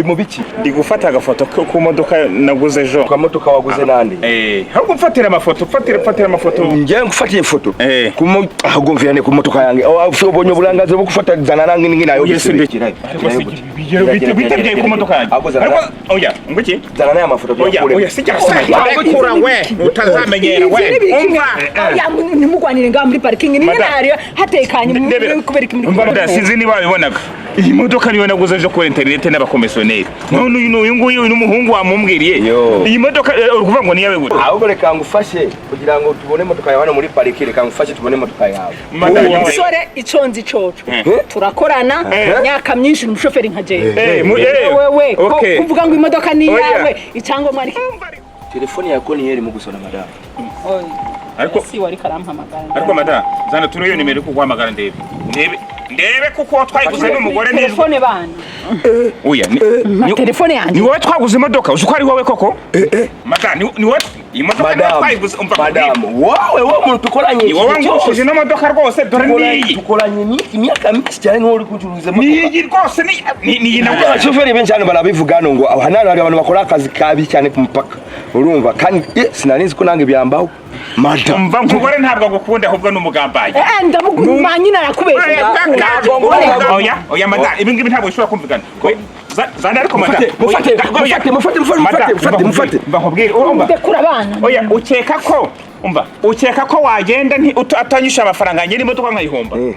Uri mu biki? Ndi gufata agafoto ku modoka naguze ejo. Kwa modoka waguze nande? Ahubwo mfatira amafoto, mfatira amafoto. Ngiye ngufatiye ifoto. Eh. Kumo ahubwo ku motoka yange. Ubonye uburenganzira bwo gufata zana nange ningi nayo. Oya, si ndekera. Ariko si bite ku modoka yanjye? Ahubwo zana. Ariko oya, ngo iki? Zana n'aya mafoto. Oya, oya, sijya kura we, utazamenyera we. Umva. Oya, ntimugwanire ngaha muri parikingi niyo Madam. nahari hatekanye Ndebera. kubera iki muri Umva madam, sinzi niba wabibonaga. Iyi modoka niyo naguze ejo kuri interineti n'abakomisiyoneri. None uyu nguyu n'umuhungu wamumbwiriye. Yo. Iyi modoka uri kuvuga ngo ni iyawe gute? Ahubwo reka ngufashe kugira ngo tubone imodoka yawe hano muri pariki, reka ngufashe tubone imodoka yawe. Madam, Umusore, ico nzi coco, turakorana imyaka myinshi, ni umushoferi nka jewe. Wewe ko kuvuga ngo imodoka ni Oya. iyawe, icyangombwa ni Telefone yawe ko niyo irimo gusona, madam? Ariko si wari karampamagara. Ariko madam, zana turiyo iyo nimero iri kuguhamagara ndebe. Ndebe ndebe kuko twayiguze n'umugore n'ijwi. Telefone bana. Oya, Telefone yanjye. Ni wowe twaguze imodoka, uzi ko ari wowe koko? Madam, ni wowe iyi modoka ni wowe Madamu, twayiguze, umva. madamu, wowe muntu tukoranye Ni wowe igihe ngurishije cyose. ino modoka rwose, dore niyi. Tukoranye imyaka myinshi cyane, niwowe uri kuncuruza imodoka. Niyi rwose, ni iyi naguze. Abashoferi benshi hano barabivuga hano ngo aho hano hari abantu bakora akazi kabi cyane ku mupaka, urumva? Kandi sinari nzi ko nange byambaho, madamu. Umva, umugore ntabwo agukunda, ahubwo ni umugambanyi. Ndamuguma nyine, arakubeshya. Oya, oya, madamu, ibi ngibi ntabwo bishobora kumvikana. Oya, zana ariko, madamu. Mufate, Oya, mufate, mufate, mufate, Madamu, mufate, mufate. mba nkubwire, urumva? Ndekura abana. Oya, ukeka ko, umva, ukeka ko wagenda atanyishyura amafaranga yanjye n'imodoka nkayihomba? Ehe.